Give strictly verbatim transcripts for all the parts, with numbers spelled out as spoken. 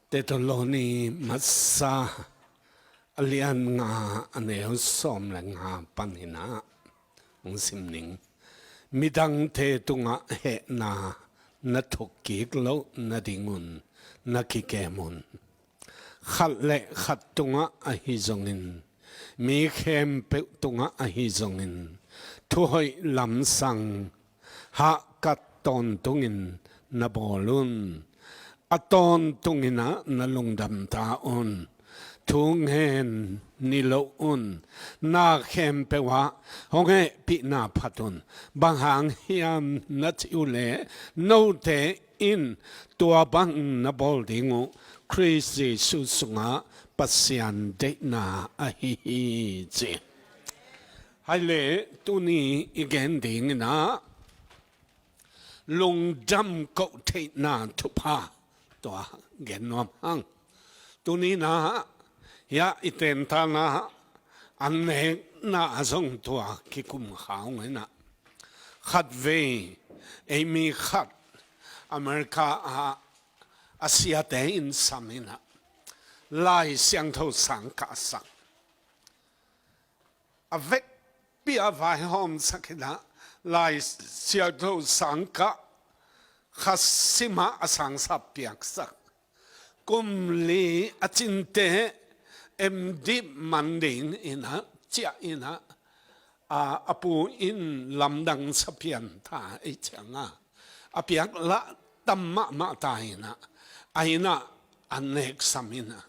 Thessaloni masa a lian nga a neu sawm le nga panin ah hong sim ning. Midangte tungah hehna na thuk kik loh nadingun na kikem un. Khat le khat tungah ahi zongin mi khempeuh tungah ahi zongin thuhoih lamsang hahkat tawntungin na bawl un. A tawntungin ah na lungdam ta un. Thu ngen ni lo un. Na khempeuh ah hong hehpihna phat un. Bang hang hiam na cih uh leh note in tua bang na bawl ding uh Khrist Jesuh sungah Pasian deihna ahi hi, ci. Hai le, tuni i gen dingin ah lungdam koh theihna thupha tua gen nuam hang. Tuni in ah hiah i tentan ah a nekna a zong tua kikum kha ung in ah, khatvei ei mi khat America ah a siate in sam in ah Lai Siangtho sang kah a sak. A vekpi a vaihawmsak in ah Lai Siangtho sang kah, kha sim ah a sangsap piaksak. Kum li a cinte M.Div man dingin ah ciah in ah, a, a pu in lamdang sa pian ta ei ciang a, a piak lah tam mahmah ta in ah, a inn ah a nek sam in ah,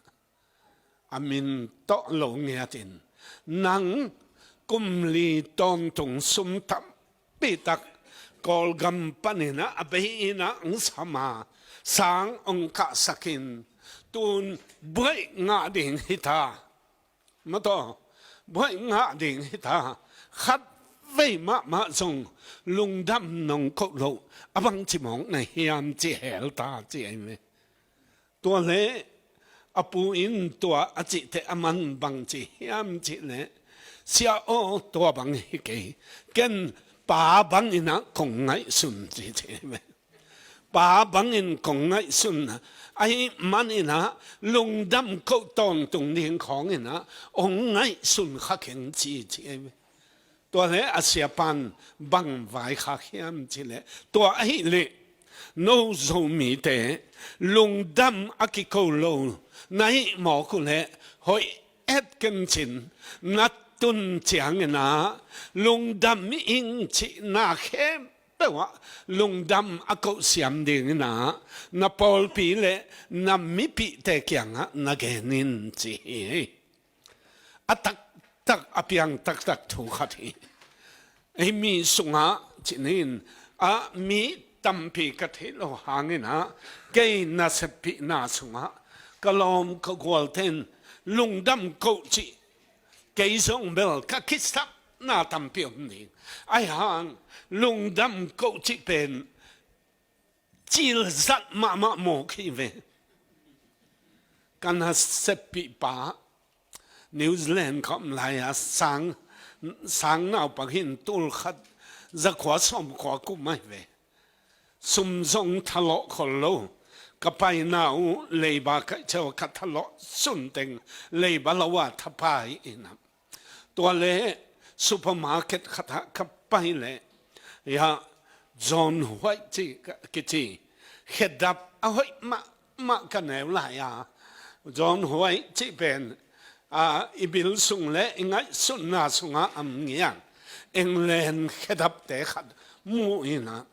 a min tawh lo ngiatin, nang kum li tawntung sum tampi tak Kawlgam panin ah a bei in ah hong sam a, sang hong kahsak in, tun buaih ngah ding hi ta. Mataw, buaih ngah ding hi ta. Khatvei mahmah zong lungdam nong koh loh a bangci mawk na hiam, ci hel ta, ci ei ve. Tua leh a pu in tua a cih teh a man bangci hiam cih leh, "Sia aw, tua bang hi kei, ken pa bangin ah kong ngaihsun," ci, ci ve. Pa bangin kong ngaihsun, ahih manin ah lungdam koh tawntung ding khawngin ah hong ngaihsun kha keng, ci, ci. Tua leh a siapa'n bang vaikhak hiam cih leh, "Tua ahih leh no Zomite lungdam a kiko lo na hih mawk uh leh hoih et ken cin, na tun ciangin ah lungdam ing cih na khempeuh ah lungdam a kohsiam dingin ah na pawlpi le na mipihte kiangah na gen in," ci hi. A taktak, a piang taktak thu khat hi. Ei mi sungah cih ni in ah mi tampi ka theih loh hangin ah kei naseppihna sungah ka lawm ka gualte'n lungdam koh cih kei zong bel ka kisapna tampi om ding. Ahi hang lungdam koh cih pen cilzat mahmah mawk hi ve. Ka naseppih pa New Zealand ka om lai-a sang, sang naupa hi in, tul khat za kua sawm kua kum ahi ve. Sum zong thalawh khol lo. Ka paina uh leiba kaih ciang ka thalawh sunteng leiba lo a thapai in ah, tua leh supermarket khat ah ka pai leh, ya, John White cih ka, kici khedap a hoih mahmah ka neu lai-a, John White cih pen, a, i bil sung le i ngaihsutna sungah a om ngiat England khedapte khat mu in ah,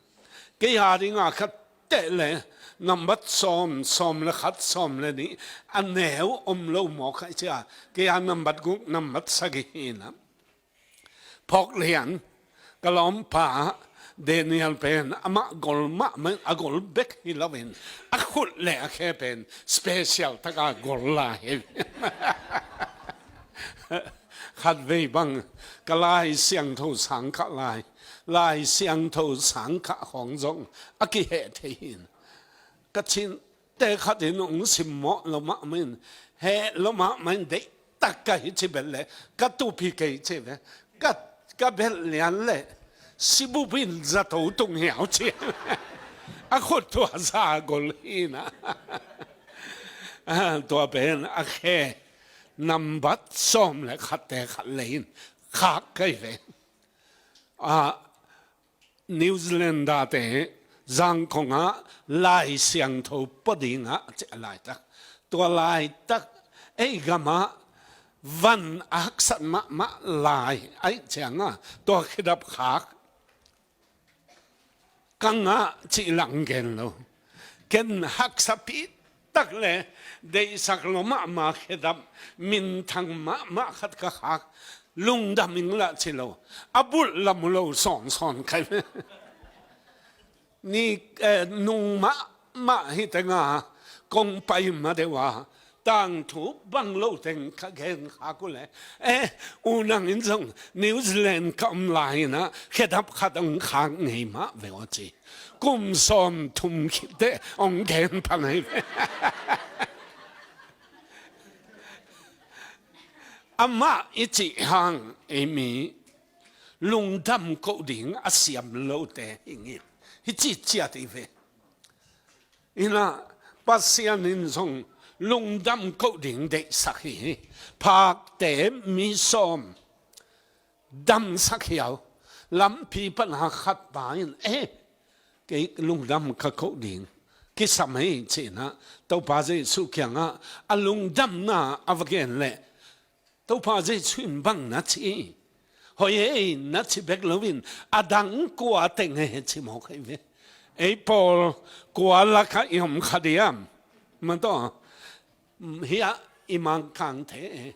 kei a dingin ka teh leh nambat sawm, sawm le khat, sawm le nih a neu om lo mawk ahi cia, kei a nambat guk, nambat sagih hi in ah. Phawk lian, ka lawmpa Daniel pen amah gol mahmah in, a gol bek hi loin a khut le a khe pen special taka gol lai hi. Khatvei bang ka Lai Siangtho sang kah lai, Lai Siangtho sang kah khawng zong a kiheh thei hi in. Ka cinte khat in hong simmawh lo mahmah in, heh lo mahmah in, deihtak ka hi ci bet leh ka tupi kei ci ve. Ka, ka bet lian leh sibup in zato tung hiau ci. A khut tua za gol hi in ah. Ah, tua pen a khe nambat sawm le khatte khat lei in khak kei ve. Ah, New Zealand-te Zangkong ah Lai Siangtho pua dingah a ci a laitak. Tua laitak ei gamah van a haksat mahmah lai aih ciangah tua khedap khak ka ngah cih lang gen lo. Ken haksa pitak le deihsak lo mahmah khedap minthang mahmah khat ka khak. Lungdam ing lah ci lo. A bulh lam uh lo sawnsawn kai. Ni, eh, nung mahmah hi tenga kong pai ma deuh a tangthu bang lo teng ka gen khak uh le, eh, u nang in zong New Zealand ka om lai inah khedap khat hong khak ngei mah ve aw ci. Kum sawm thum khit teh hong gen pha ngei ve. Amah i cih hang ei mi lungdam koh ding a siam lote hi ngit hi ci ciat i ve. Inah Pasian in zong lungdam koh ding deihsak hi. Phakte mi sawm damsak hiau. Lampi pana khat pa in, eh, kei lungdam ka koh ding kisam hi cinah Topa Jesuh kiangah a lungdamna a va gen leh Topa Jesuh in bang na ci? Hoi ei na ci bek loin a dang kua teng he ci mawk hi ve. Ei pawl kua lakah i om kha diam? Mataw, hiah i mangkang the e.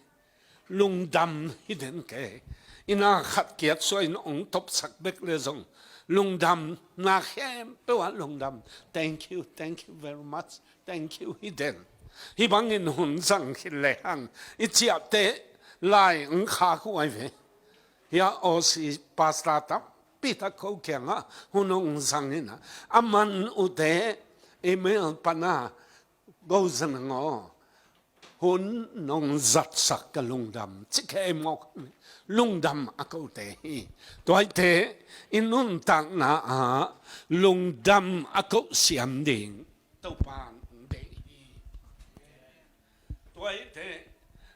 Lungdam hi den kei. I na khat kiat suah in ong topsak bek le zong lungdam, na khempeuh ah lungdam. Thank you, thank you very much. Thank you hi den. Hih bangin hun zang khit lehang i ciahte lai ong khak huai ve. Hiah Aussie pastor tampi tak ko kiangah hun ong zang inah a man ute email pana go zang aw. Hun nong zatsak ka lungdam ci kei mawk. Lungdam a kote hi. Tuaite i nuntakna ah lungdam a ko siam ding Topa in deih hi. Tuaite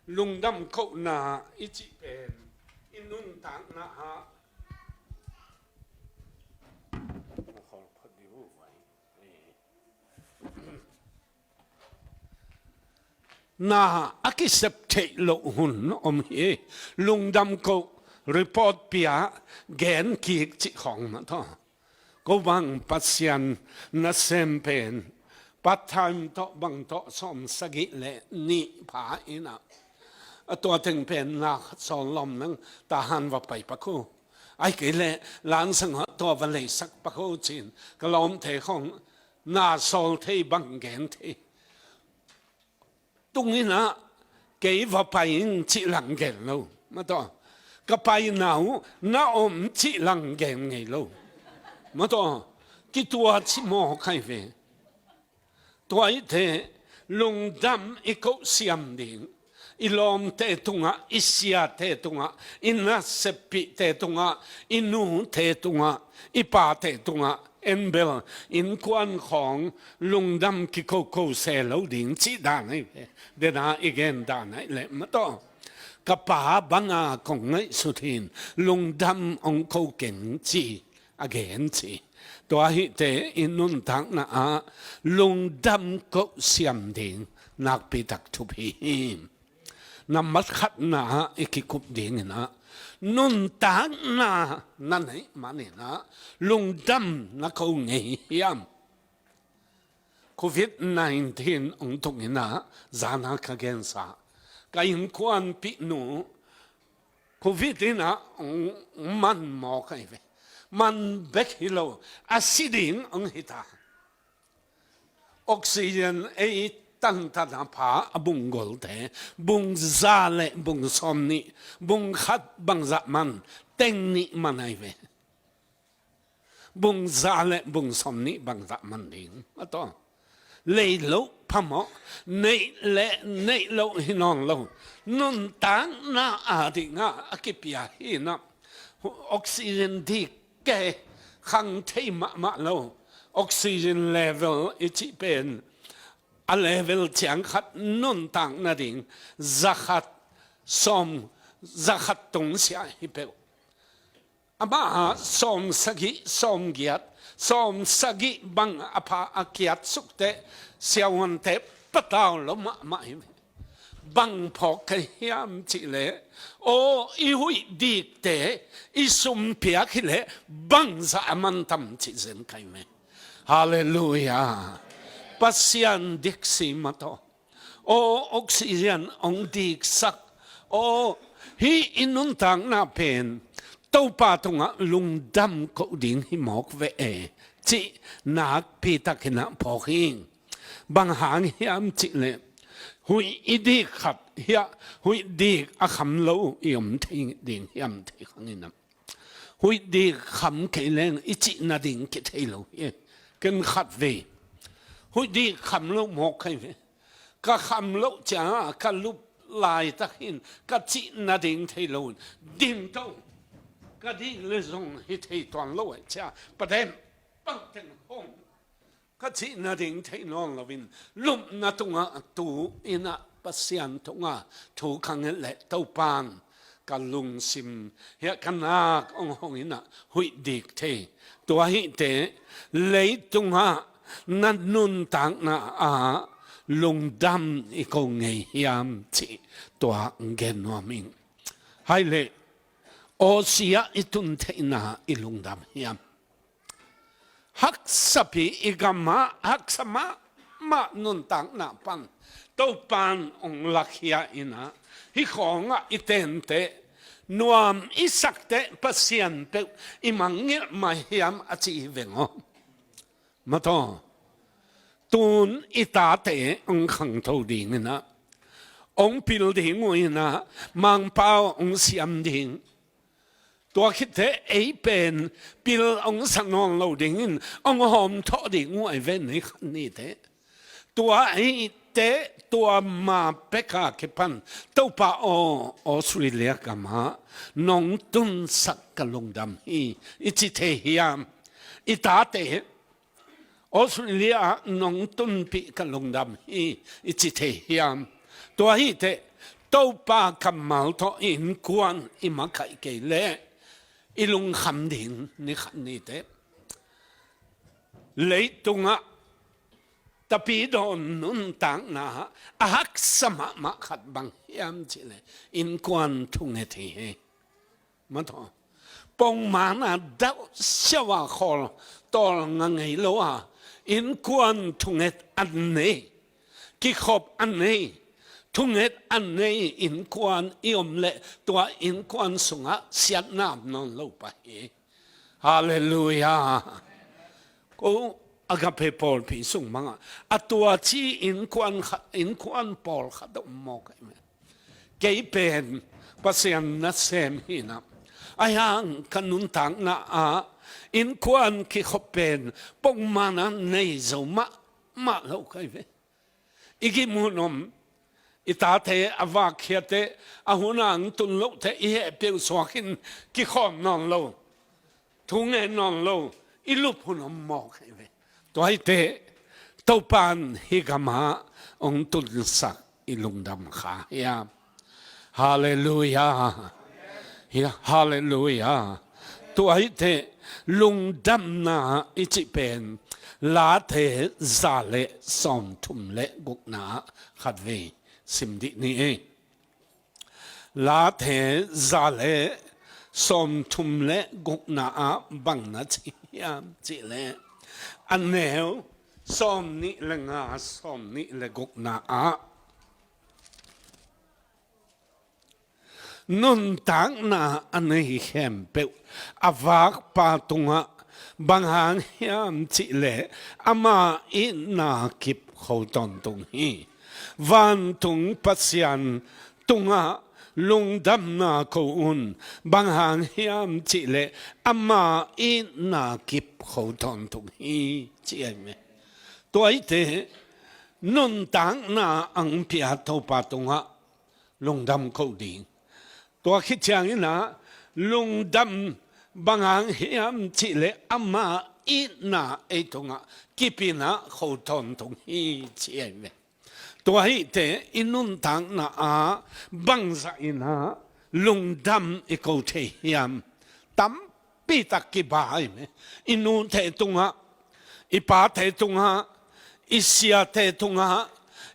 lungdam kohna i cih pen i nuntakna ah na a kisep theih loh hun om hi. Lungdam koh, report pia, gen kik cih khawng mah tawh. Ko bang Pasian nasem pen part time tawh bang tawh sawm sagih le nih pha inah a tua teng pen na khat sawl lawm nang Tahan va pai pak uh. Ai kei leh Lansang ah tua va leisak pak uh cin ka lawmte khawng na sawl thei bang gen thei. Tung inah kei va pai ing cih lang gen lo. Mataw, ka paina uh na om cih lang gen ngei lo. Mataw, kituah cih maw kai ve. Tuaite lungdam i koh siam ding. I lawmte tungah, i siate tungah, i naseppihte tungah, i nute tungah, i pate tungah, en bel innkuan khawng lungdam kikoko se lo ding cih dan ahi ve. Dena i gen dan ahi leh mataw, ka pa banga kong ngaihsut hin lungdam ong ko keng ci a gen ci. Tua hite i nuntakna ah lungdam koh siam ding nakpi tak thupi hi. Nambat khatna ah i kikup ding inah nuntakna na neih man inah lungdam na ko ngei hiam? Covid nineteen ong tung inah zana ka gensa ka innkuanpihnu Covid inah ong man maw kai ve. Man bek hi lo, a si ding ong hita. Oxygen ei tantan a pha a bung golte bung za le bung sawm nih, bung khat bangzah man, teng nih man ai ve. Bung za le bung sawm nih bangzah man ding a tawh. Lei loh phamawh, neih le neih loh hi nawn lo. Nuntakna a dingah a kipia hi inah oxygen dik kei khang thei mahmah lo. Oxygen level i cih pen A level ciang khat nuntak nading zakhat, sawm, zakhat tung sia hi peuh. Amah ah sawm sagih, sawm giat, sawm sagih bang a pha a kiat sukte siavuante patau lo mahmah hi. Bang phawk ka hiam cihleh, aw, i huih dikte i sum piak hileh bangzah a mantam cih zen kai me. Halleluiah. Pasian diksi mataw. Aw, oxygen hong diksak. Aw, hih i nuntakna pen Topa tungah lungdam koh ding hi mawk ve e, cih nakpi takin ah phawk hi. Bang hang hiam cihleh, huih i dik khat hiah, huih dik a kham lo i om thei ding hiam thei khang in ah. Huih dik kham kei leng i cih nading kithei lo hi. Ken khat vei huih dik kham lo mawk kai ve. Ka kham loh ciangah ka lup laitak hin ka cih nading thei lo in, ding to, ka dik le zong hi thei tuan lo eh cia, padem pangteng hong ka cih nading thei nawn loin, lupna tungah tu in ah Pasian tungah thu ka nget leh Topan ka lungsim hiah ka nak hong hong in ah huih dik thei. Tua hihte leitungah na nuntakna ah lungdam i ko ngei hiam cih tua gen nuam ing. Hai leh, awsia i tun theihna i lungdam hiam? Haksapi i gamah haksa mahmah nuntakna pan Topan hong lakhia in ah, hih khawngah i tenteh, nuam i sakteh Pasian peuh i mangngilh mai hiam a ci hi veng aw. Mataw, tun i tate hong khangto ding in ah, hong pil ding uh in ah, Mangpau hong siam ding. Tua khitteh ei pen pil hong sa nawn lo dingin hong hawm thawh ding uh ahi ven ni khat niteh. Tua ahi teh tua ma peka kipan Topa aw, Australia gamah nong tunsak ka lungdam hi i ci thei hiam? I tate Australia ah nong tunpih ka lungdam hi i ci thei hiam? Tua hih teh Topa kammal tawh i innkuan i makaih kei leh i lungkham ding ni khat ni teh. Leitungah tapidawn nuntakna a haksa mahmah khat bang hiam cihleh innkuan thunget hi hi. Mataw, pongmana dauh siau a khawl tawl nga ngei lo a, innkuan thunget an nei, kikhop an nei, thunget an nei innkuan i om leh tua innkuan sungah siatna om nawn lo pah hi. Halleluiah. Ko Agape pawlpi sung bangah a tuaci innkuan khat, innkuan pawl khat a om mawk ahi me. Kei pen Pasian nasem hi in ah, ahi hang ka nuntakna ah innkuan kikhop pen pongmana nei zo mahmah lo kai ve. I gim hun om, i tate a vak khiatteh, a hun a ang tun lohteh i heh peuh suak in kikhawm nawn lo, thu ngen nawn lo, i lup hun om mawk ahi ve. Tua hih teh Topan hih gamah hong tunsak i lungdam kha hiam? Halleluiah. Hi, halleluiah. Tua hih teh lungdamna i cih pen Late za le sawmthum le gukna ah khat vei sim dih ni ei. Late za le sawmthum le gukna ah bang na ci hiam cihleh, a neu sawmnih le nga, sawmnih le gukna ah, nuntakna a nei khempeuh a vakpa tungah, bang hang hiam cihleh ama itna kip kho tawntung hi. Vantung Pasian tungah lungdamna ko un, bang hang hiam cihleh ama itna kip kho tawntung hi, ci ahi me. Tua hih teh nuntakna ang pia Topa tungah lungdam ko ding. Tua khit ciangin ah lungdam bang hang hiam cihleh ama itna ei tungah kipinah kho tawntung hi ci ahi ve. Tua ahite i nuntakna ah bangzah inah lungdam i ko thei hiam? Tampitak kiba ahi ve. I nute tungah, i pate tungah, i siate tungah,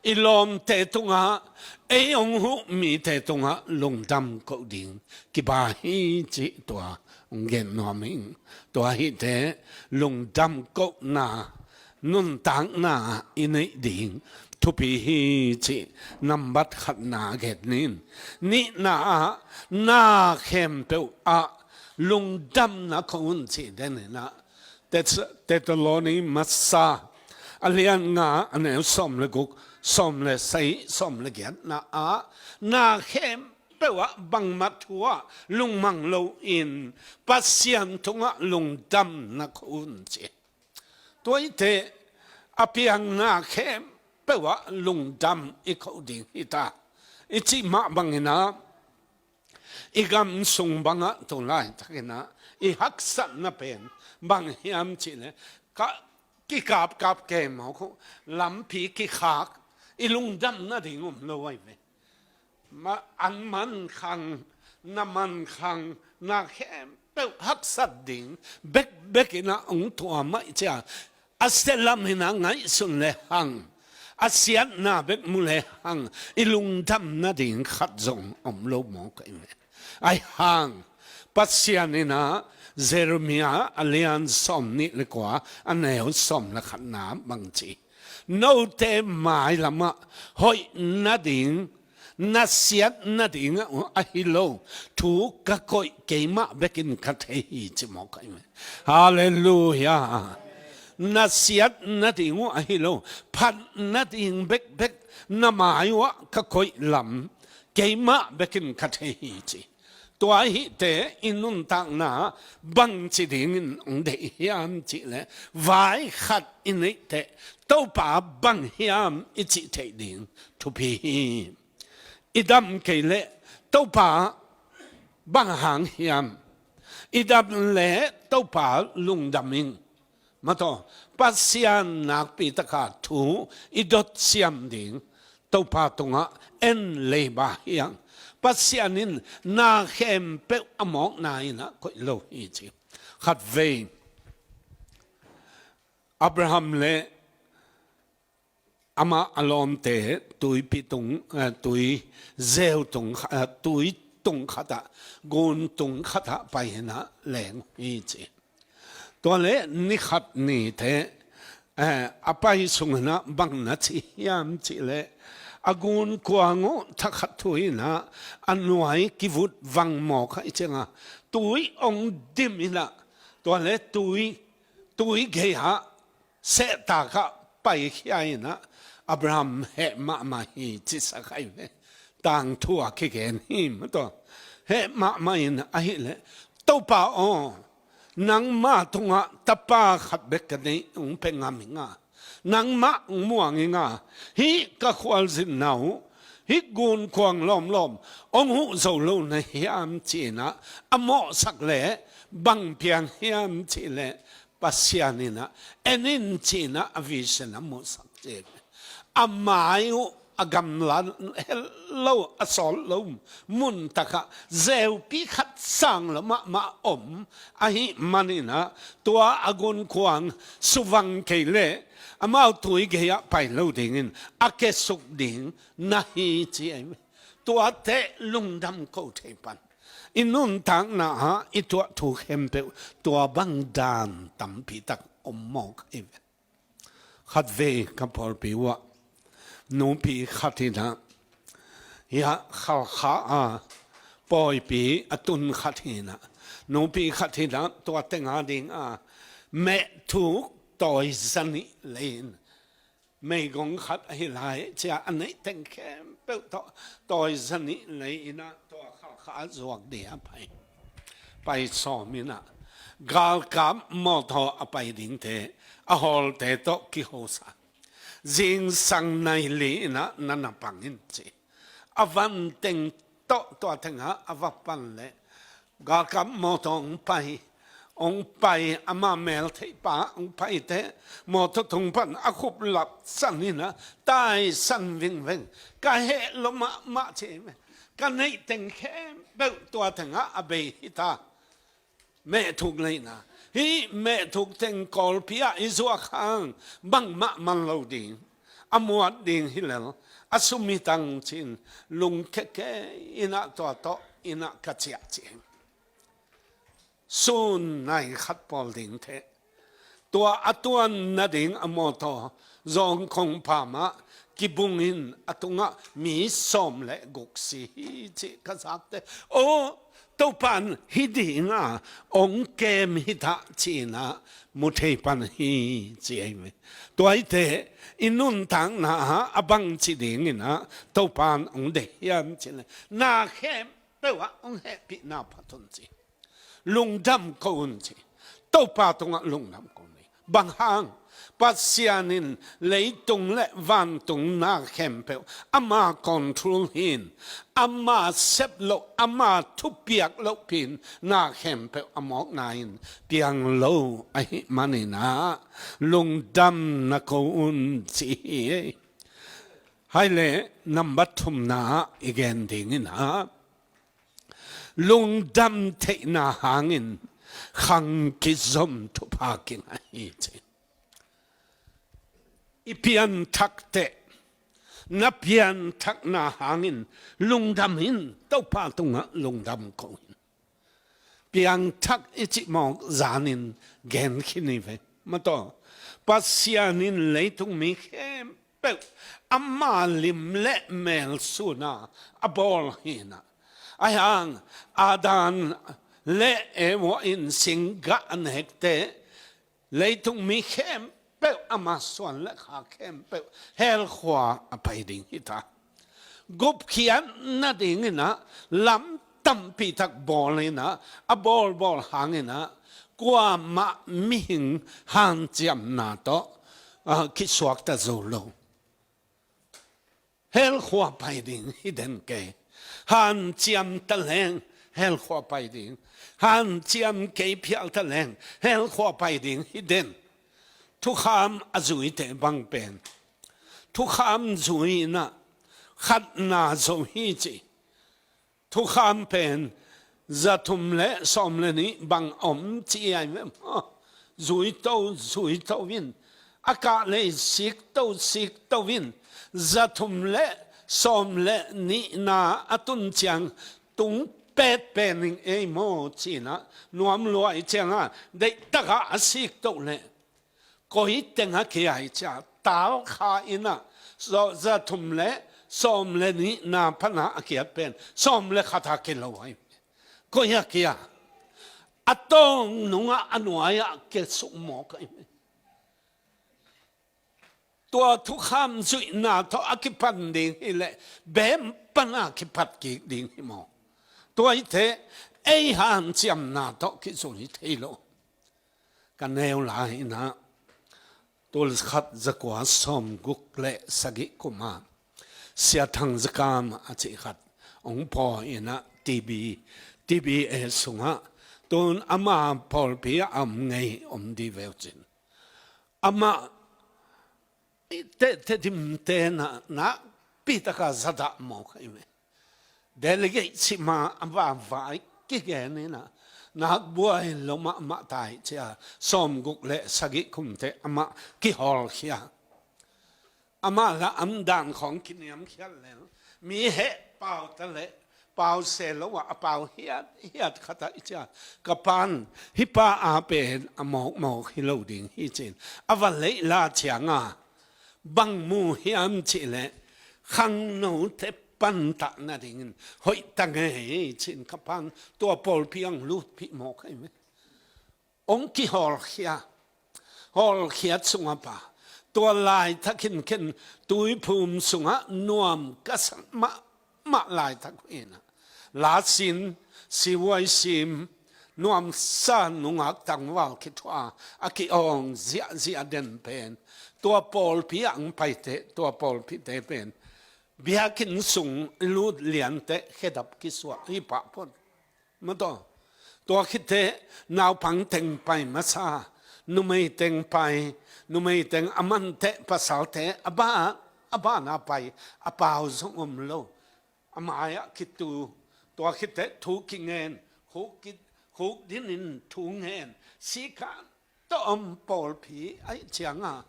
i lawmte tungah, ei hong huh mite tungah lungdam ko ding kiba hi cih tua hong gen nuam ing. Tua ahite lungdam kohna nuntakna i neih ding thupi hi cih nambat khatna gen ning. Nihna ah na khempeuh ah lungdamna ko un cih den inah Tes-, Thessaloni masa a lian nga a neu sawm le guk, sawm le sagih, sawm le giatna ah na khempeuh ah bangmah thu ah lungmang loin Pasian tungah lungdamna ko un ci. Tua ahite a piangna khempeuh ah lungdam i ko ding hi ta. I cih mah bangin ah i gam sung bangah tu laitakin ah i haksatna pen bang hiam cihleh ka kikapkap kei mawk uh, lampi kikhak, i lungdam nading om lo ahi ve. Ma, an man khang, na man khang, na khempeuh haksat ding bekbek inah hong tuam ahih ciang a sia lam inah ngaihsun le hang, a siatna bek mu le hang i lungdam nading khat zong om lo mawk ahi ve. Ahi hang Pasian inah Jeremiah a lian sawm nih le kua a neu sawm le khatna bang ci, note mailamah hoih nading, na siat nading ahi lo thu ka koih keimah bekin ka thei hi ci mawk ahi ve. Halleluiah. Na siat nading uh ahi lo, phat nading bekbek na mai uh ah ka koih lam keimah bekin ka thei hi ci. Tua ahite i nuntakna bangci dingin hong deih hiam cihleh vai khat i neih teh Topa bang hiam i cih theih ding thupi hi. I dam kei leh Topa bang hang hiam? I dam leh Topa lungdam ing. Mataw, Pasian nakpi taka thu i dot siam ding Topa tungah en leiba hi hang. Pasian in na khempeuh a mawkna inah koih lo hi ci. Khatvei Abraham le amah a lawmte tuipi tung, eh, tui zeu tung kha-, eh, tui tung khatah, gun tung khatah pai inah leng hi ci. Tua leh ni khat ni teh, eh, a pai sung inah bang na ci hiam cihleh a gunkuang uh thakhat thu inah a nuai kivut vang mawk ahih ciangah tui hong dim inah tua leh tui, tui gei-ah sehtak ah paikhia inah Abraham heh mahmah hi cisak ahi ve. Tangthu a kigen hi mataw. Heh mahmah in ahih leh Topa aw, nangma tungah tapa khat bek ka neih, hong pia ngam ing a, nangmah hong muang ing a, hih ka khualzinna uh hih gunkuang lawmlawm hong huh zo lo na hiam ci inah a mawhsak leh bang piang hiam cihleh Pasian inah en in ci inah a vision a musak ci. A mai uh a gamla hel lo, a sawt lo mun takah zeupi khat sang lo mahmah om ahih man inah tua a gunkuang suvang kei leh amau tui gei-ah pai lo dingin a kiasuk ding na hi ci ahi ve. Tua teh lungdam ko thei pan. I nuntakna ah i tuah thu khempeuh tua bang dan tampitak om mawk ahi ve. Khatvei ka pawlpi uh ah nupi khat inah, hiah Khalkha a pawipi a tun khat inah, nupi khat inah tua teng a dingah mehthuk tawi zanih lei in, meigong khat ahi lai cia a neih teng khempeuh tawh tawi zanih lei inah tua Khalkha zuak ding a pai. Pai sawm inah galkap mawtaw a pai dingte a hawlte tawh kihosa. Zingsang nai li inah na na pang in ci. A van teng tawh tua tengah a va pan leh galkap mawtaw hong pai, Hong pai, ama mel theihpa hong paite, mawtaw tung pan a khup lap san in ah, taisan vingveng, ka heh lo mahmah ci ve. Ka neih teng khempeuh tua tengah a bei hi ta. Mehthuk leina. Hih mehthuk teng Kawlpi ah i zuak hang bangmah man lo ding, a muat ding hi lel, a sum hi tang ci-in lungkhekhe in ah tua tawh in ah ka ciah ci hi. Sun nai khat pawl ding theh. Tua a tuan nading a mawtaw zawngkhong pamah kibungin a tungah mi sawm le guk si hi cih ka zakte. Aw, Topan hih dinga hong kem hi ta ci-in ah mu thei pan hi ci ahi ve. Tua hi teh i nuntakna ah a bangci dingin ah Topan hong deih hiam cih leh na khempeuh ah hong hehpihna phat un ci. Lungdam ko un ci. Topa tungah lungdam ko un. Bang hang? Pasian in leitung le vantung na khempeuh ama control hi-in, ama sep loh, ama thupiak lohpi-in na khempeuh a mawkna in piang lo ahih manin ah lungdam na ko un ci hi. Hai le number thumna i gen dingin ah lungdam theihna hangin khang kizom thupha kingah hi ci. I pianthak teh, na pianthakna hangin lungdam in, Topa tungah lungdam ko in. Piangthak i cih mawk zanin gen khin hi ve. Mawtaw, Pasian in leitung mi khempeuh ama lim le mel suna a bawl hi-in ah, ahi hang Adam le Eva in singgah a nek teh leitung mi khempeuh, ama suan le kha khempeuh hell khua a pai ding hi ta. Gupkhiat nadingin ah lam tampi tak bawl in ah, a bawlbawl hangin ah kuamah mihing hanciamna tawh, ah, kisuakta zo lo. Hell khua pai ding hi den kei. Hanciam ta leng hell khua pai ding. Hanciam kei phial ta leng hell khua pai ding hi den. Thukham a zuite bang pen, thukham zui in ah khatna zo hi ci. Thukham pen za thum le sawm le nih bang om ci ahi ve maw? Zui to, zui to in, a kah lei sik to, sik to in, za thum le sawm le nihna a tun ciang tung petpet ning ei maw ci-in ah nuam lua i ciangah deihtakah a sik to leh koi teng a kia hi cia, tal kha in ah, za, za thum le sawm le nihna pan a kiat pen sawm le khat a kia lo ahi. Koi a kia? A tawng nungah a nuai-ah kia suk mawk ahi. Tua thukham zuihna tawh a kipan ding hi leh bem pan a kipat kik ding hi maw? Tua hi teh ei hanciamna tawh kizui thei lo. Ka neu lai in ah, tul khat za kua sawm guk le sagih kum ah Sia Thang Za Kam a cih khat hong pawi in ah, T B, T B A sungah, tun ama pawlpi ah a om ngei om di veu cin. Amah te, Tedim te in ah nakpi taka za dah mawk ahi ve. Delegate cih mah a vavai kigen in ah, nak buai lo mahmah ta hi cia, sawm guk le sagih kum teh amah kihawlkhia. Amah la amdan khawng kiniamkhiat lel, mi heh pau ta leh pau se lo ah a pau hiathiat khat ah hi cia, ka pan, hih pa a pen a mawkmawk hi lo ding hi cin, a va leih la ciangah bang mu hiam cih leh, khangnote pantah nadingin hoih ta ngei cin ka pan tua pawlpi ah hong lutpih mawk ahi ve. Hong kihawlkhia, hawlkhiat sungah pa, tua laitakin ken Tuiphum sungah nuam ka sak mahmah laitak uh in ah, lasin, sivuai sim, nuamsa nungak tangval kithuah a ki-awng ziahziah den pen tua pawlpi ah hong paite, tua pawlpite pen biakinn sung i lut liante khedap kisuah hi pah phot. Mawtaw, Tua khit teh naupang teng pai masa, numei teng pai, numei teng a man teh pasalte a ba, a bana pai, a pau zong om lo. A mai-ah kitu, tua khit teh thu kingen, khuk ki, khuk dinin thu ngen, sikah tawh om pawlpi ahih cianga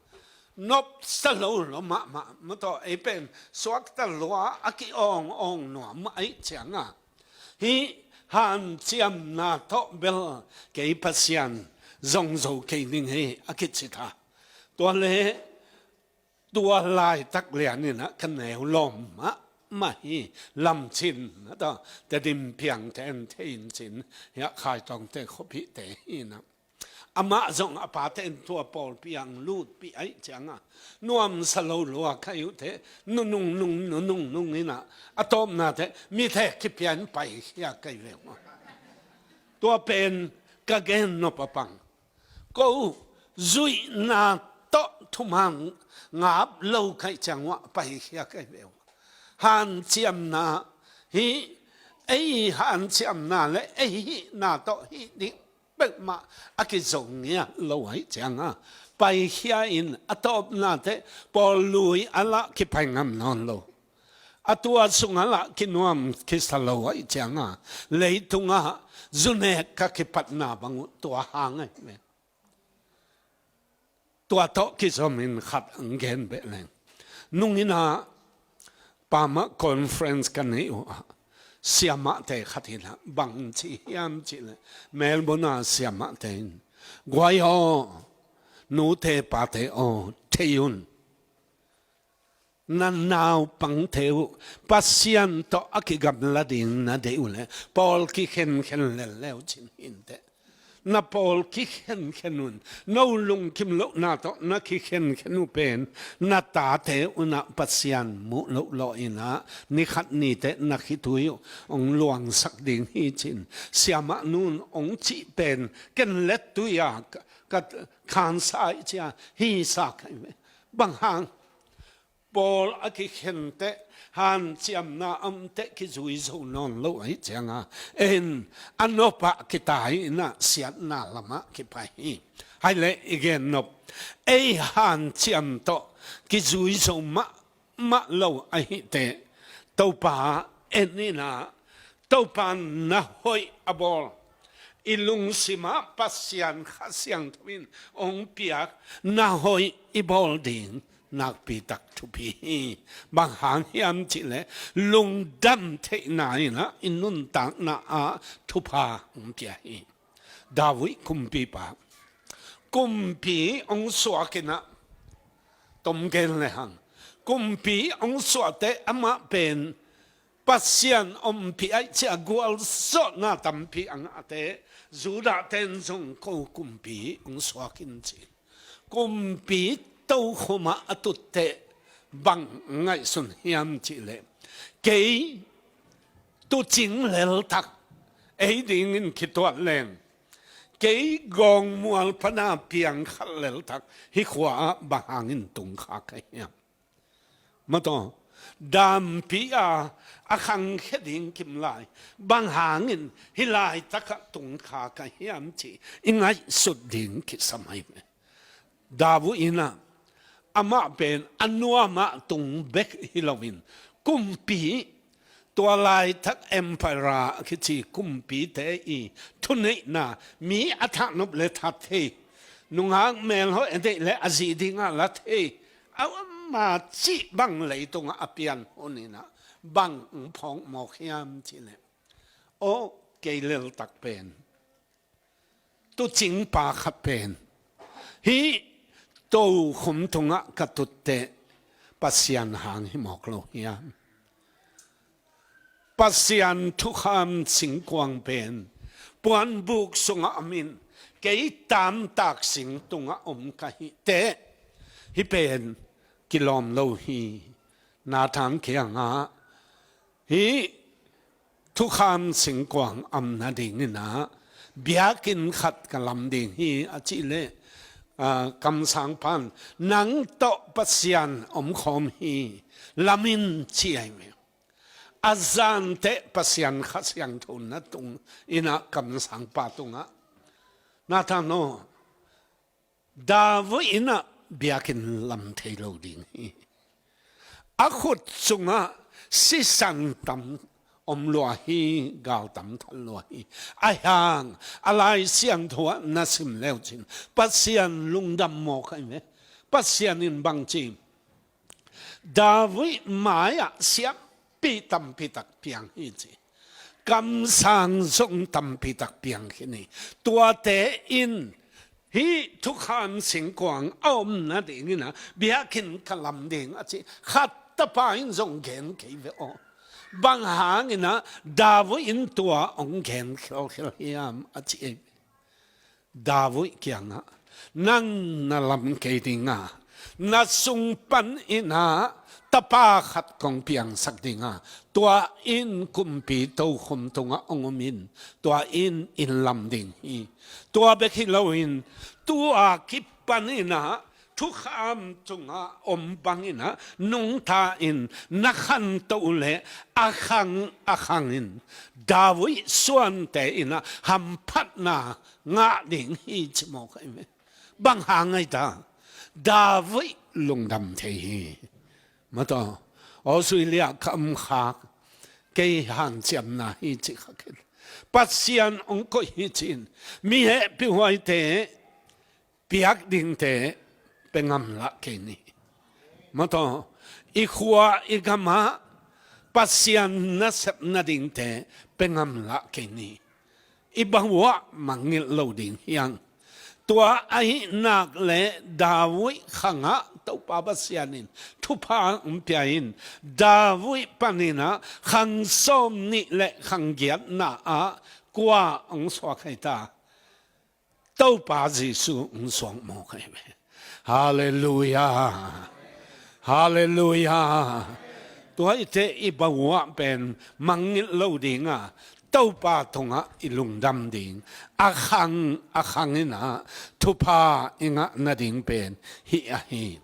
nopsa lo lua mahmah, mataw ei pen suakta lua a ki-awng awng nuam ahih cianga hih hanciamna tawh bel kei Pasian zong zo kei ning hi a kici ta. Tua leh tua laitak lianinah ka neu lawm mahmah hi. Lamcin a ta, Tedim piangte an thei in cin, hiah Khaitawngte khuapihte hinah amah zong a pate in tua pawlpi ang lutpih ahih cianga nuamsa lo lua ka hi uh teh, nunung nung nunung nung inah a tawpna teh mite kipia in paikhia ka hi ve uh. Tua pen ka gen nop a pang. Ko zuihna tawh thuman ngap lo ka hih ciang uah paikhia ka hi ve uh. Hanciamna hi, ei hanciamna le ei hihna tawh hih ding peuhmah a kizong ngiat lo ahih cianga paikhia in a tawpna teh pawl lui a lah kipai ngam nawn lo. A tua sungah lah kinuam kisa lo ahih cianga leitungah zunek ka kipatna bang uh tua hang ahi ve. Tua tawh kizomin khat ang gen beh leng. Nunginah pamah conference ka neih uh ah siamahte khat inah bang ci hiam cihleh, Melbourne a siamahte in, guai aw, nute pate aw, thei un. Na naupangte uh Pasian tawh a kigamla ding na deih uh leh pawl kikhenkhen lelleu cin hinteh. Na pawl kikhenkhen un. No lungkim lohna tawh na kikhenkhen uh pen na tate unah Pasian muh loh lawh inah nikhat niteh na khitui uh hong luangsak ding hi cin siamah nun hong cih pen ken lettui-a ka, ka khansa ih cia hisa ka hi ve. Bang hang? Pawl a kikhen teh, hanciamna a om teh kizui zo nawn lo ahih cianga en a nopah kitai inah siatna lamah kipai hi. Hai leh i gen nop, ei hanciam tawh kizui zo mahmah lo ahih teh Topa en inah Topa na hoih a bawl, i lungsimah Pasian Kha Siangtho in hong piak na hoih i bawl ding nakpi tak thupi hi. Bang hang hiam cihleh lungdam theihna inah i nuntakna ah thupha hong pia hi. David kumpipa, kumpi hong suak inah, tom gen le hang, kumpi hong suah teh amah pen Pasian ompih ahih ciah gualzawhna tampi a ngahte, Judah ten zong ko kumpi hong suak in ci. Kumpi tokhomah a tutteh bang ngaihsun hiam cihleh, kei tuucing leltak ei dingin kituat leng, kei gawngmual pana piang khat leltak hih khua ah bang hangin tungkha ka hiam? Mataw, dampi a a khangkhia ding kimlai bang hangin hih laitakah tungkha ka hiam cih i ngaihsut ding kisam ahi ve. David inah amah pen a nuamah tung bek hi loin kumpi, tua laitak emperor a kici kumpite i thuneihna, mi a thatnop le that thei, nungak melhoih a deih le a zi dingah la thei, a ama cih bang leitungah a pian hun inah bang hong phawk mawk hiam cihleh, aw, kei leltak pen tuucingpa khat pen hih tokhom tungah ka tutteh Pasian hang hi mawk lo hiam? Pasian thukham singkuang pen puanbuk sungah om in, kei tamtak sing tungah om ka hih teh hih pen kilawm lo hi. Nathan kiangah hih thukham singkuang am nadingin ah biakinn khat ka lam ding hi a cih leh, aa, kamsangpa in nang tawh Pasian omkhawm hi, lam in ci ahi ve. A zante Pasian Kha Siangtho na tung in ah kamsangpa tungah, Nathan aw, David in ah biakinn lam thei lo ding hi. A khut sungah sisan tam om lua hi, gal tam thal lua hi. Ahi hang a Lai Siangtho ah na sim le uh cin Pasian lungdam mawk ahi ve. Pasian in bang ci, David mai-ah siampi tampi tak piang hi ci. Kamsang zong tampi tak piang khin hi. Tuate in hih thukham singkuang a om nadingin ah biakinn ka lam ding a ci. Khat tapa in zong gen kei ve aw. Bang hangin ah David in tua hong gen khialkhial hiam a ci hi. David kiangah, nang na lam kei ding a, na sung panin ah tapa khat kong piangsak ding a, tua in kumpi tokhom tungah hong om in, tua in in lam ding hi. Tua bek hi loin tua kipanin ah thukham tungah om bangin ah nungta in na khanto leh a khang a khangin David suante in ah hamphatna ngah ding hi ci mawk ahi ve. Bang hang ahi ta? David lungdam thei hi. Mataw, Australia ka om khak, kei hanciamna hi ci khak in, Pasian hong koih hi ci-in, mi hehpihhuaite, piak dingte pe ngam lah kei ni. Mataw, i khua i gamah Pasian nasep nadingte pe ngam lah kei ni. I bahuah mangngilh lo ding hiang. Tua ahih nak leh David khangah Topa Pasian in thupha hong pia in, David panin ah khang sawm nih le khang giatna ah kua hong suak ahi ta? Topa Jesu hong suak mawk ahi ve. Halleluiah. Halleluiah. Tua i te i bahuah pen mangngilh lo ding a, Topa tungah i lungdam ding, a khang a khangin ah thupha i ngah nading pen hih ahi.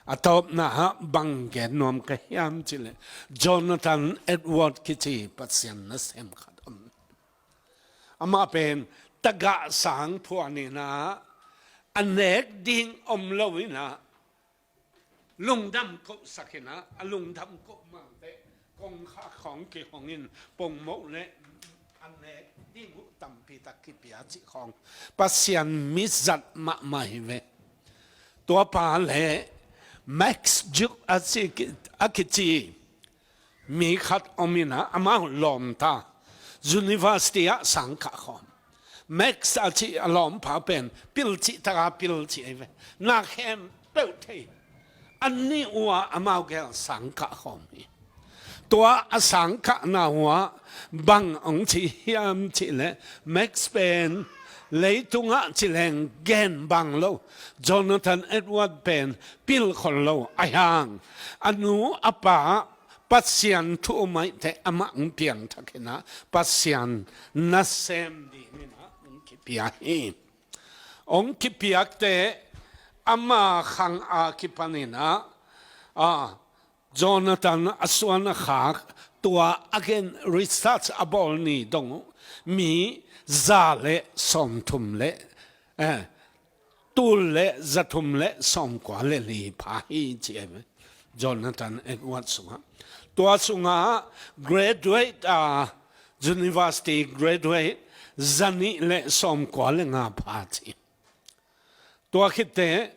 A tawpna ah bang gen nuam ka hiam cih leh, Jonathan Edward kici Pasian nasem khat om. Amah pen tagah sang phuan in ah, a nek ding om lo in ah, lungdam kohsak in ah, a lungdam koh mangte kongkhak khawng kihong in, pongmoh le a nek ding uh tampi tak kipia cih khawng, Pasian mizat mahmah hi ve. Tua pa le Max Juke a ci, a kici mi khat om in ah, amau lawmta, university ah sangkah khawm. Max a cih a lawmpa pen pilcih taka pilcih ahi ve. Na khempeuh thei. Annih uh ah amau gel sangkah khawm hi. Tua a sangkahna uh ah bang hong ci hiam cih leh, Max pen leitungah ci leng gen bang lo, Jonathan Edward pen pil khol lo, ahi hang a nu a pa Pasian thu um aih teh amah hong piangthak in ah Pasian nasem ding in ah hong kipia hi. Hong kipiakte ama khang a kipan in ah, a, Jonathan a suan a khak, tua a gen research a bawl ni dong uh mi za le sawmthum le, eh, tul le zathum le sawmkua le li pha hi ci ahi ve. Jonathan Edward sungah, tua sungah graduate a, university graduate zanih le sawmkua le nga pha ci. Tua khit teh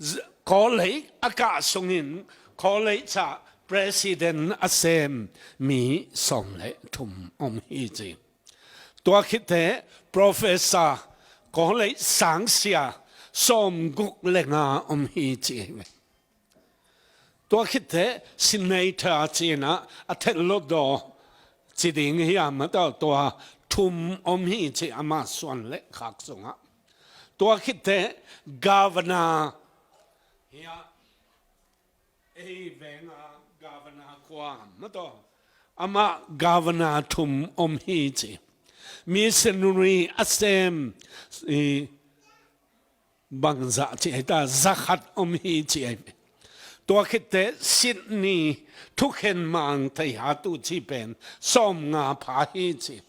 z-, college a kah sungin college ah president a sem mi sawm le thum om hi ci. Tua khit teh professor, college sangsia sawmguk le nga om hi ci. Tua khit teh senator ci in ah, a theilotdaw ci ding hiam, a tawh tua thum om hi ci, ama suan le khak sungah. Tua khit teh governor hiam, ei venga governor kua, a tawh amah governor thum om hi ci. Missionary a sem i bangzah ci ahi ta, zakhat om hi ci ahi. Tua khitte Sydney thukhen mang thei ha tu ci pen sawmnga pha hi ci.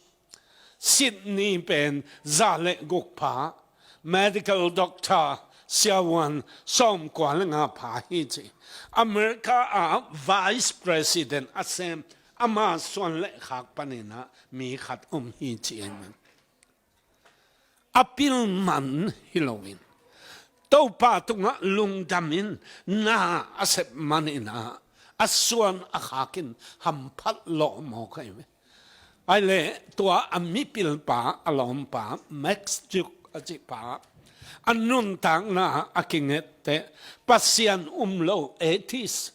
Sydney pen za le guk pha, medical doctor siavuan sawmkua le nga pha hi ci. America ah vice president a sem ama suan le khak paninah mi khat om hi ci ahi man. A pil man hi loin Topa tungah lungdam in na a sep maninah a suan a khakin hamphat lawh mawk ahi ve. Aile tua a mipilpa a lawmpa Max Duke a cihpa a nuntakna a kingette Pasian um lo atheist,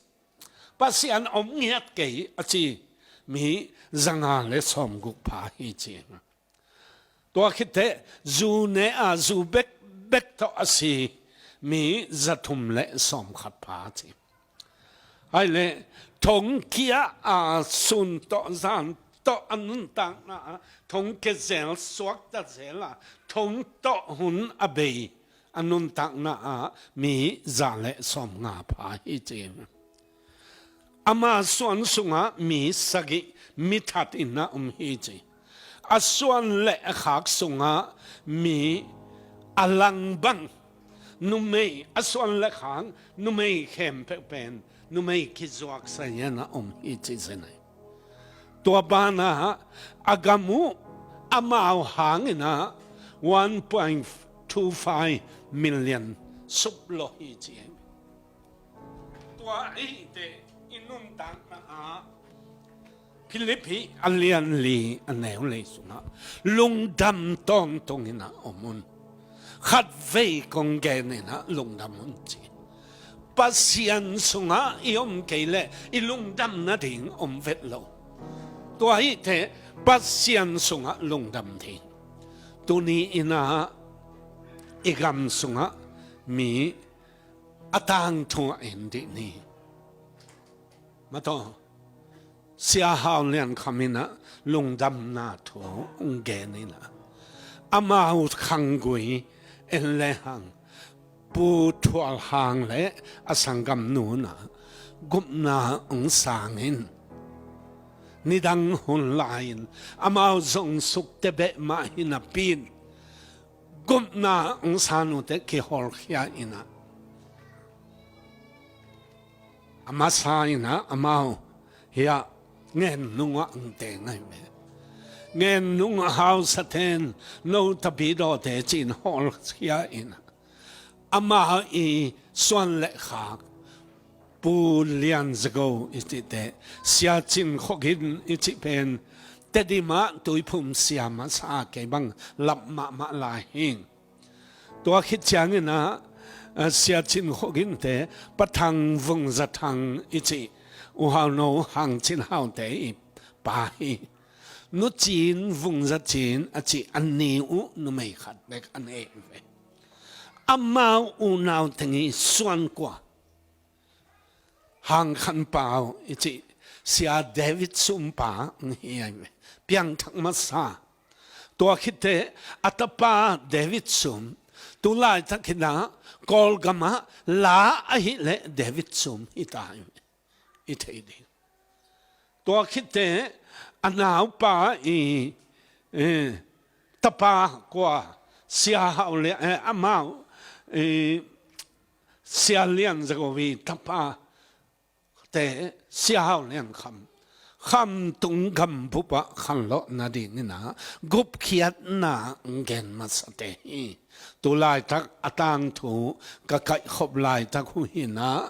Pasian om ngiat kei a ci mi zanga le sawmguk pha hi ci. Tua khitte zu ne a zu bekbek tawh a si mi zathum le sawmkhat pha ci. Aile thongkia a sun tawh zan tawh a nuntakna a thongkia zel suakta zel a thong tawh hun a bei a nuntakna ah mi za le sawmnga pha hi ci. Ama suan sungah mi sagih mi that in a om hi ci. A suan le a khak sungah mi a langbang numei a suan le khak numei khempeuh pen numei kizuak sayan a om hi ci zenai. Tua banah a gam uh amau hanginah one point two five million sup lo hi ci. Tua ahite i nuntakna ah Philippi a lian li a neu lei sungah lungdam tawntung inah om un. Khatvei kong gen inah lungdam un ci. Pasian sungah i om kei leh i lungdam nading om vet lo. Tua ahite Pasian sungah lungdam ding. Tuni inah i gam sungah mi a tangthu a en dih ni. Mataw Sia Hau Lian Kham inah lungdamna thu ong gen inah amau khanggui en le hang Pu Thual Hang le a sanggam nunah gupna ong sang in nidang hun lai-in amau zong sukte beh mah hi napi-in gupna ong sang nute kihawlkhia inah a masa inah amau hiah ngen nungah ang teng ahi ve. Ngen nung a hausaten no tapi dawte cin hawlkhia inah amau i suan le khak Pu Lian Zago i cihte Sia Cin Khua Gin i cih pen Tedim ah tuiphum sia masa kei bang lap mahmah lai hi. Tua khit ciangin ah, eh, Sia Cin Khua Ginte Pa Thang Vung Za Thang i cih U Hau No Hang Cin Haute i pa hi. Nu Cin Vung Za Cin a cih a ni uh numei khat bek a nei ve. Amau unau teng i suan kua Hang Khan Pau i cih Sia David Sum pa ang hi ai ve. Piangthak masa. Tua khitte a tapa David Sum tu laitak hi na Kawlgam ah la ahih leh David Sum hi ta ai ve. I thei ding. Tua khitte a naupa i, eh, tapa kua Sia Hau le, eh, amau, eh, Sia Lian Zagovi tapa te Sia Hau Lian Kham Khamtung gambup ah khanlawh nadingin ah gupkhiatna gen masate hi. Tu laitak a tangthu ka kaihkhop laitak uh hi na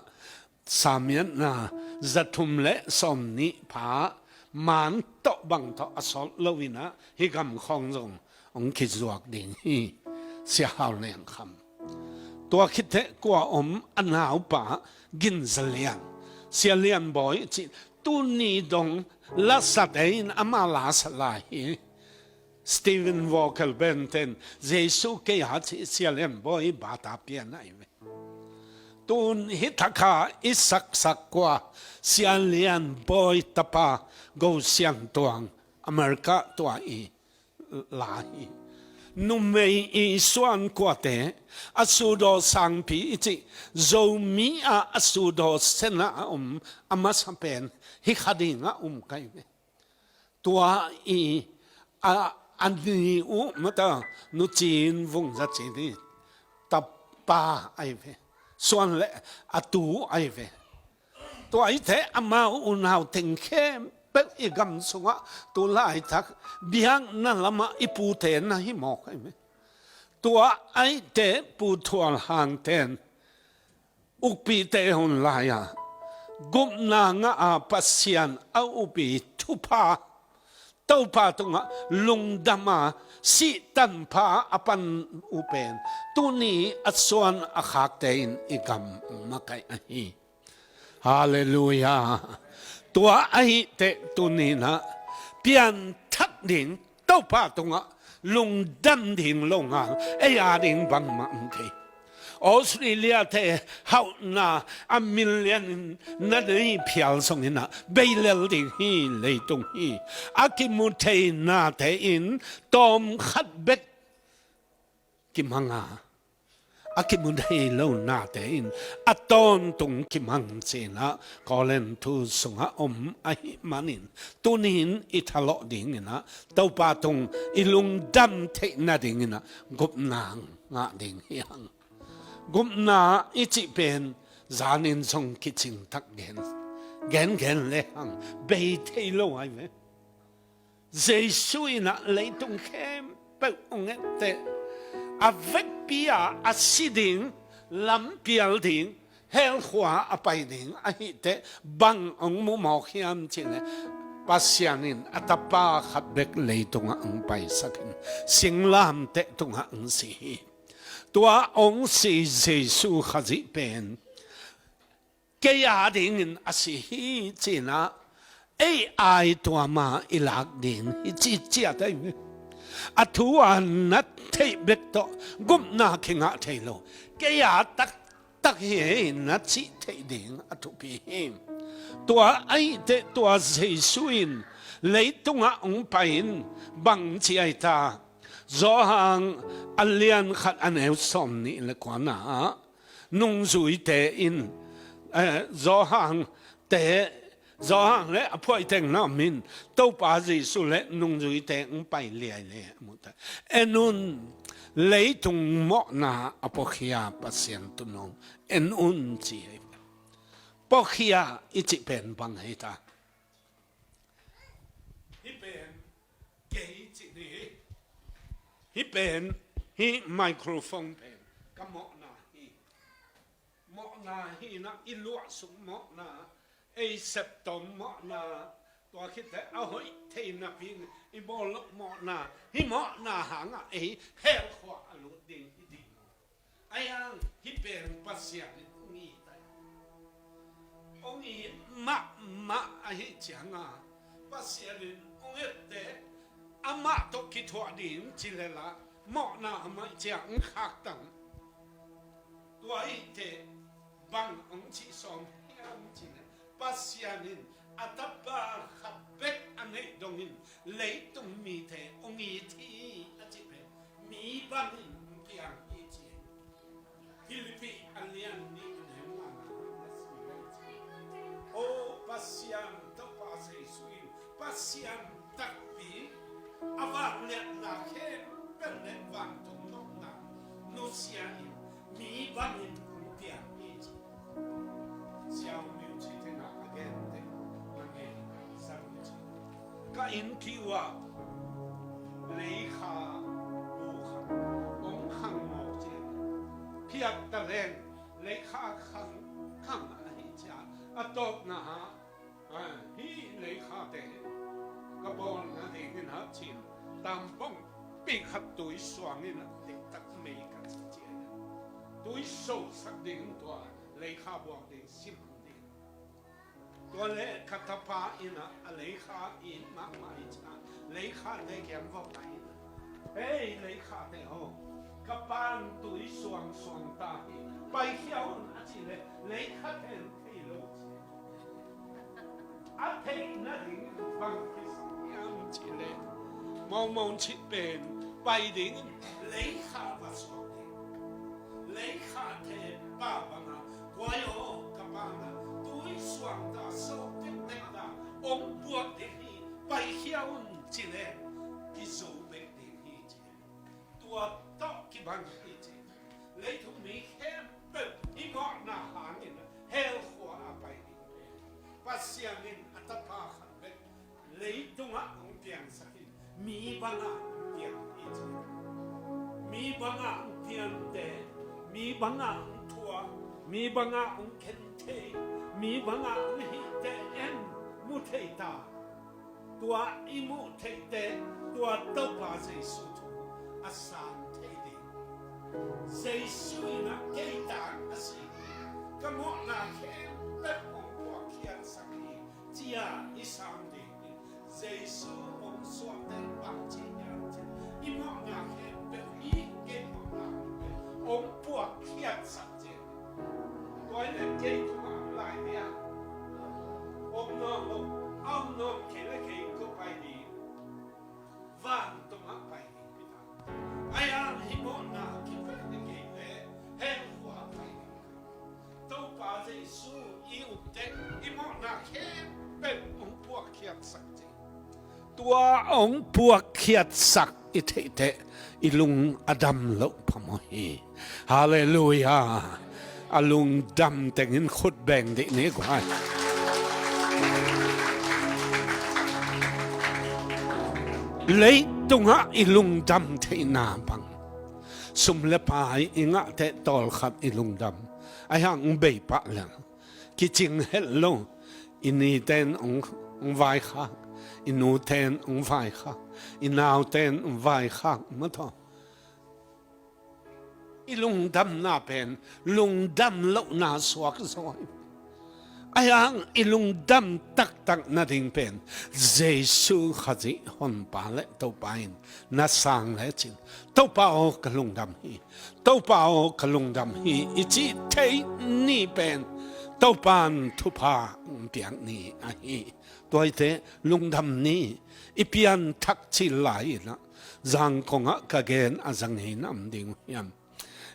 Samiatna zathum le sawmnih pha man tawh bang tawh a sawt lo in ah hih gam khawng zong hong kizuak ding hi. Sia Hau Lian Kham. Tua khitte kua om a naupa Gin Za Lian, Sia Lian Bawi cih tuni dong lasate in ama lasat lai hi. Stephen Walker Benton Jesu kei a cih Sia Lian Bawi bata pian ahi ve. Tun hih thakha i saksak kua Sia Lian Bawi tapa Go Sian Tuang America tua i la hi. Numei i suankuate a sudaw sangpi i cih Zomi ah a sudaw sena a om a masa pen hi kha dingah om kai ve. Tua i a, a ni uh mata Nu Cin Vung Za Cin i tapa ai ve. Suan le a tu ai ve. Tua i te amau unau teng khempeuh i gam sungah tu laitak biakna lamah i pute na hi mawk ai ve. Tua ai te Pu Thual Hang ten ukpite hun lai-a gupna ngah a Pasian a upi thupha Topa tungah lungdam a sihtanpha a pan uh pen tuni a suan a khakte in i gam makaih ahi. Halleluiah. Tua ahih teh tuni-in ah pianthak ding, Topa tungah lungdam ding lo ngal ei a ding bangmah om kei. Australia te hauhna a million in na nei phial zongin ah bei lel ding hi. Leitung hi a kimu thei nate in tawm khat bek kimang a, a kimu thei lo nate in a tawntung kimang ci-in ah Korin thu sungah om ahih manin tuni-in i thalawh dingin ah Topa tung i lungdam theih nadingin ah gupna ngah ding hi hang. Gupna i cih pen zanin zong kicing tak gen, gengen le hang bei thei lo ai ve. Jesu in ah leitung khempeuh hong etteh a vekpi-a a si ding, lampial ding, hell khua a pai ding ahih teh bang hong mu mawk hiam cih leh Pasian in a tapa khat bek leitungah hong paisak in singlamteh tungah hong si hi. Tua hong si Jesu Khazih pen kei a dingin a si hi ci-in ah ei ai tuam a i lak ding hi ci ciat ai ve. A thu a na theih bek tawh gupna kingah thei lo. Kei a taktak hi ei na cih theih ding a thupi hi. Tua ahih teh tua Jesu in leitungah hong pai in bang ci ai ta? Johan a lian khat a neu sawm nih le kuana ah nungzuite in, eh, Johan te, Johan le a phuaiteng na min Topa Jesu le nungzuite hong pai liaile a mu ta. En un, leitung mawhna a puakhia Pasian tun un. En un ci hi. Puakhia i cih pen bang hi ta? Hih pen kei cih ni. Hih pen, hih microphone pen ka mawhna hi. Mawhna hi na, i luahsuk mawhna, ei septom mawhna, tua khit teh a hoih thei napi-in i bawl loh mawhna, hih mawhna hangah ei hell khua a lut ding hi ding. Ahi hang hih pen Pasian in hong it hi. Hong it mahmah ahih ciangin Pasian in hong etteh amah tawh kithuah ding ci lel a mawhna a maih ciang hong khaktan. Tua ahih teh bang hong cih sawm hiam cih leh Pasian in a tapa khat bek a neih dongin leitung mite hong it hi a cih pen mi bangin hong piang hi ci. Philippi a lian nih a neu ngana na sim leh ci. O Pasian Topa Jesu in Pasian takpi a vangliatna khempeuh le vantung nopna nusia in mi bangin hong piang hi ci. Siau Miu Ci Thin a a gente na ngen sang ci. Ka inn kiu ah leikha bu khat hong khang mawk ci. Phiat taleng leikha khang khang ahih ciang a tawpna ah, ah, hih leikhate ka bawl nadingin ah cin tampong pi khat tui suangin ah diktak mei ka ci cian. Tui sosak ding tua leikha buak ding sim ding. Tua le ka tapa in ah a leikha in mahmah i cih a leikhate kiang va pai in ah, hei leikhate aw, ka pan tui suangsuang ta hi, paikhia un a cih leh leikhaten thei lo ci. A theih nading bang kisa hiam cih leh Mormon Cih pen Pai dingin leikha va suak ding. Leikha thei pa banga, kua aw ka pa na, tui suangta so tektek ta, ong puak ding hi, paikhia un ci le, kizo bek ding hi ci. Tua tawh kibang hi ci. Leitung mi khempeuh i mawhna hangin hell khua a pai ding. Pasian in a tapa khat bek leitungah hong piangsak hi. Mi bangah hong piang hi ci. Mi bangah hong piangte, mi bangah hong thuak, mi bangah hong khen thei, mi bangah hong hihte en mu thei ta. Tua i muh theihte, tua Topa Jesu thu a sang thei ding. Jesu in a kei tang a si hi. Ka mawhna khempeuh hong puakkhiatsak hi, ci-a i sang ding hi. Jesu hong suakte bang ci hiam cih i mawhna khempeuh hi, kei mawhna khempeuh hong puakkhiatsak ci. Tua hi leh kei tungah hong lai dia. Om nuam lo, a om nuam kei le kei ko pai ding. Vantungah pai ding hi ta. Ai-a hih mawhna kipelh ni kei le, hell khua pai ding. Topa Jesu i utte, i mawhna khempeuh hong puakkhiatsak ci. Tua hong puakkhiatsak i theih teh i lung a dam loh phamawh hi. Halleluiah. A lungdam tengin khut beng dih ni guai. Leitungah i lungdam theihna bang, sum le pai i ngah teh tawlkhat i lungdam. Ai hang bei pah leng kicing het lo. I nite'n hong, hong vaikhak, i nute'n hong vaikhak, i naute'n hong vaikhak, maw taw. I lungdamna pen lungdam lohna suak zaw hi. Ai hang i lungdam taktak nading pen Jesu Khazih Honpa le Topa in na sang lecin, Topa aw ka lungdam hi, Topa aw ka lungdam hi i cih theih ni pen Topa'n thupha hong piak ni ahi. Tua hi teh lungdam ni. I pianthak cil lai-in ah Zangkong ah ka gen a za ngei nam ding uh hiam?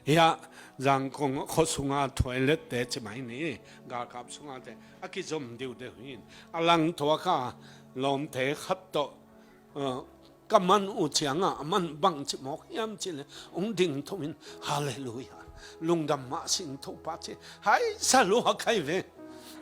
Hiah Zangkong ah khuasunga toilet te ci mai ni, galkap sunga te a kizom diudeu hi. A langtuak a lawmte khat tawh, uh, ka man uh ciangah, a man bangci mawk hiam cih leh hong ding thomin, Halleluiah, lungdam mah sing Topa ci. Hai, sa lua kai ve.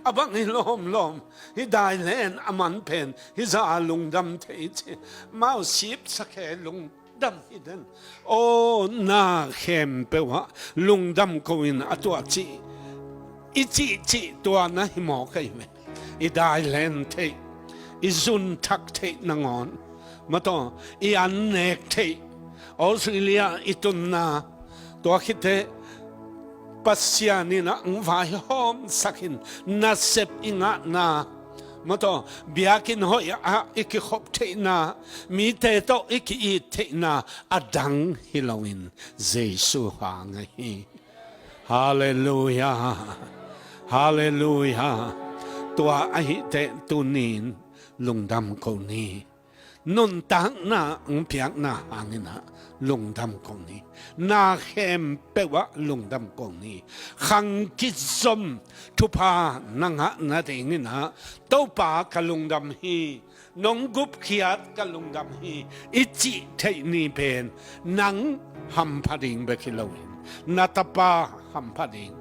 A bang hi lawmlawm, hih dailen a man pen hih zah a lungdam thei ci. Mau sipsak e, lungdam hi den. Aw, na khempeuh ah lungdam ko in a tuah cih i cihcih tua na hi mawk ahi ve. I dailen theih, i zun thak theih nangawn, maw taw, i an nek theih, Australia i tunna, tua khit teh Pasian in ah hong vaihawmsak in, nasep i ngahna, maw taw, biakinn hoih ah i kikhop theihna, mite tawh i ki-it theihna a dang hi loin Jesu hang ahi. Halleluiah. Halleluiah. Tua ahih teh tuni-in lungdam ko ni. Nuntakna hong piakna hangin ah lungdam ko ni. Na khempeuh ah lungdam ko ni. Khang kizom thupha na ngah nadingin ah, Topa ka lungdam hi, nong gupkhiat ka lungdam hi i cih theih ni pen nang hampha ding bek hi loin, na tapa hampha ding,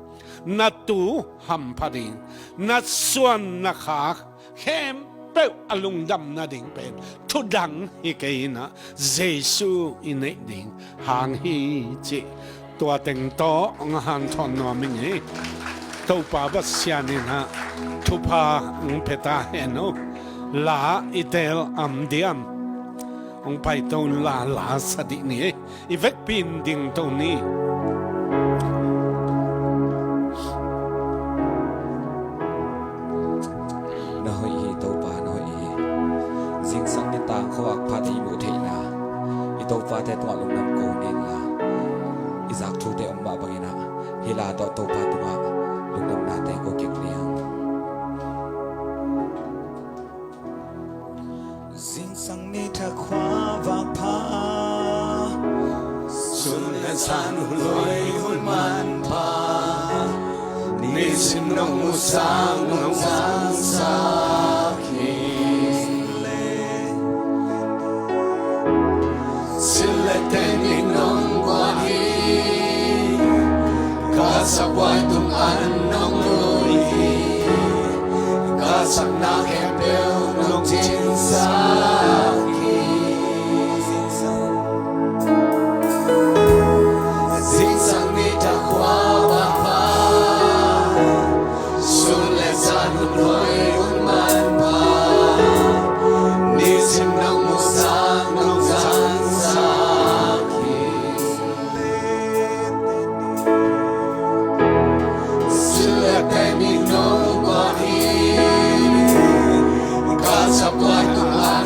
na tu hampha ding, na suan na khak khempeuh a lungdam nading pen thudang hi kei in ah, Jesu i neih ding hang hi cih tua teng tawh hong hanthawn nuam ing ei. Topa Pasian in ah thupha hong pia ta hen aw. La i teel am diam? Hong paito un, la la sa dih ni ei. I vekpi in dingto ni. Na hoih hi Topa, na hoih hi. Zingsang nitak khuavak phat i muh theihna, i Topate tungah lungdam ko ni in la, i zak thute om mah bangin ah hih la tawh Topa tungah lungdamnate ko kik liang. Zingsang nitak khuavak pha San hun lui hun manpha, nisim nong musak nong zangsak hi. Silek teng in nong guan hi. Ka sakbuai tung an nong lui hi. Ka sakna khempeuh nong cinsak hi. Zingsang nitak khua bang pha, sun le zan hun lui hun manpha, nisim nong musak nong zangsak hi. Silek teng in nong guan hi. Ka sakbuai tung an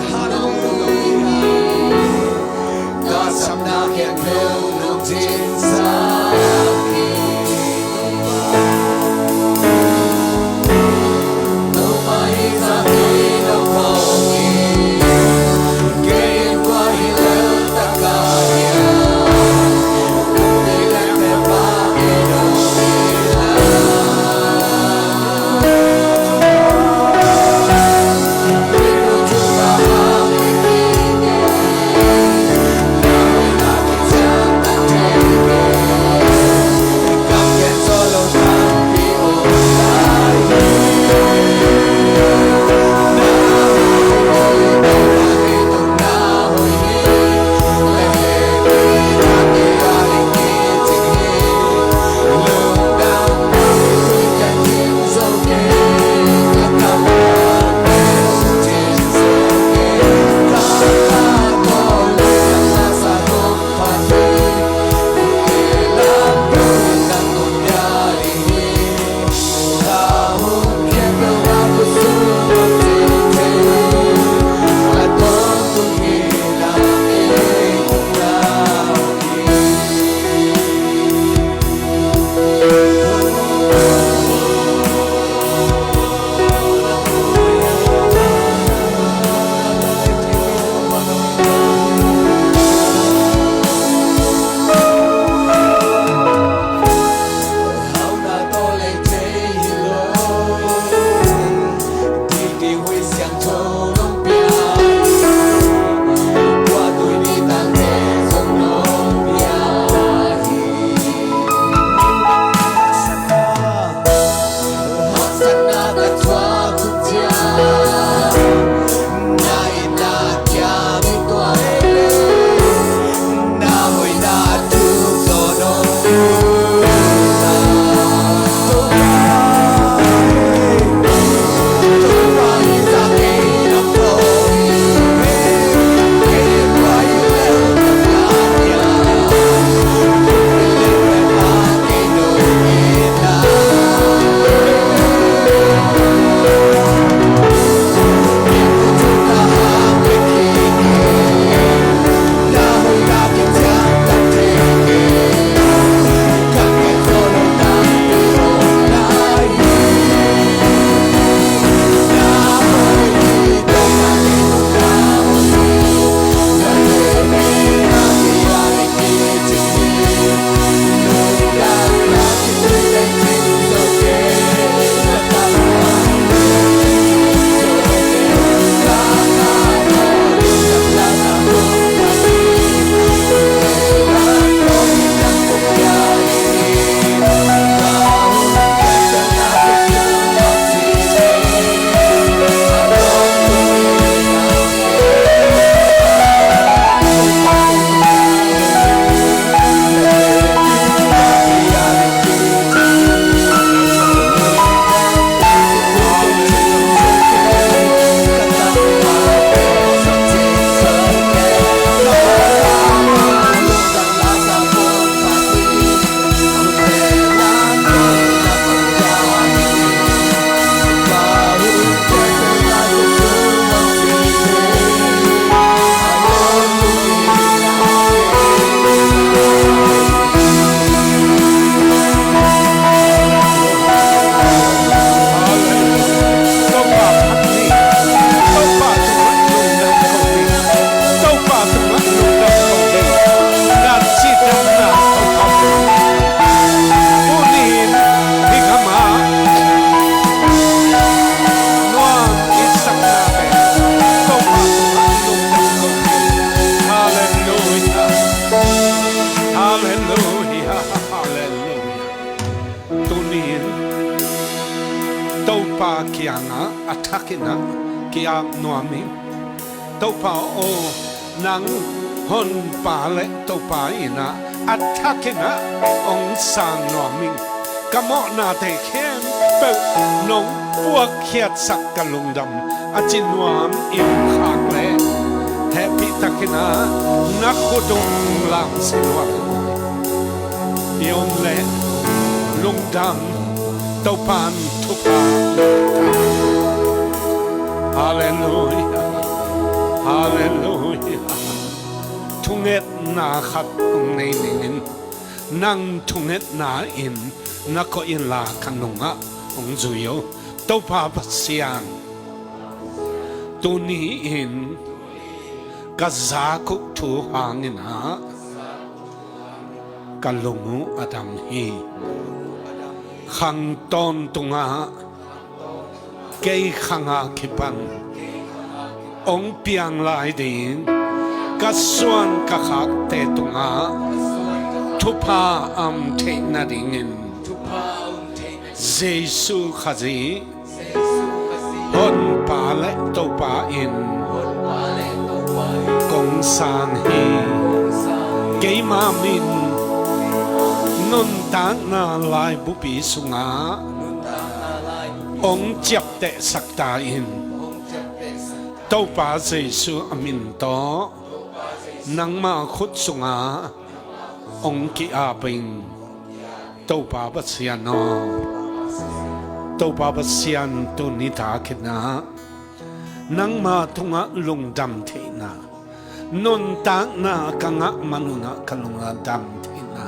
thakin ah ki-ap nuam ing. Topa aw, nang Honpa le Topa in ah a thakin ah hong sang nuam ing. Ka mawhnate khempeuh nong puakkhiatsak ka lungdam a ci nuam in khak leh hehpih takin ah na khut ung lamsia nuam ing. I om leh lungdam, Topa'n thupha. Halleluia. Halleluia. Thungetna khat hong nei ningin, nang thungetna in na koih inla ka nungah hong zui o. Topa Pasian, tuni-in ka zak uh thu hangin ah ka lung uh a dam hi. Khang tawntungah kei khang a kipan hong piang lai ding, ka suan ka khakte tungah thupha a om theih nadingin Jesu Khazih Honpa le Topa in kong sang hi. Keima min nuntakna laibupi sungah hong ciaptehsak ta in. Topa Jesu a min tawh nangma khut sungah hong ki-ap ing. Topa Pasian aw, Topa Pasian, tuni takin ah nangma tungah lungdam theihna, nuntakna ka ngah man un ah ka lung a dam theihna,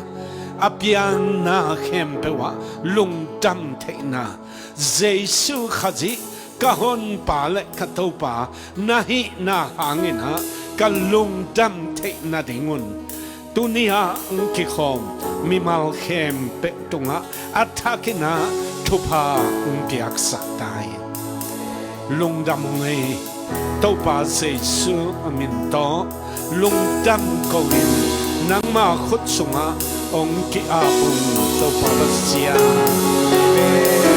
a pianna khempeuh ah lungdam theihna, Jesu Khazih ka Honpa le ka Topa na hihna hangin ah ka lungdam theih nadingun tuni-ah hong kikhawm mimal khempeuh tungah a thakin ah thupha hong piaksak ta in. Lungdam ung ei. Topa Jesu a min tawh lungdam ko-in nangma khut sungah hong ki-ap ung, Topa Pasian.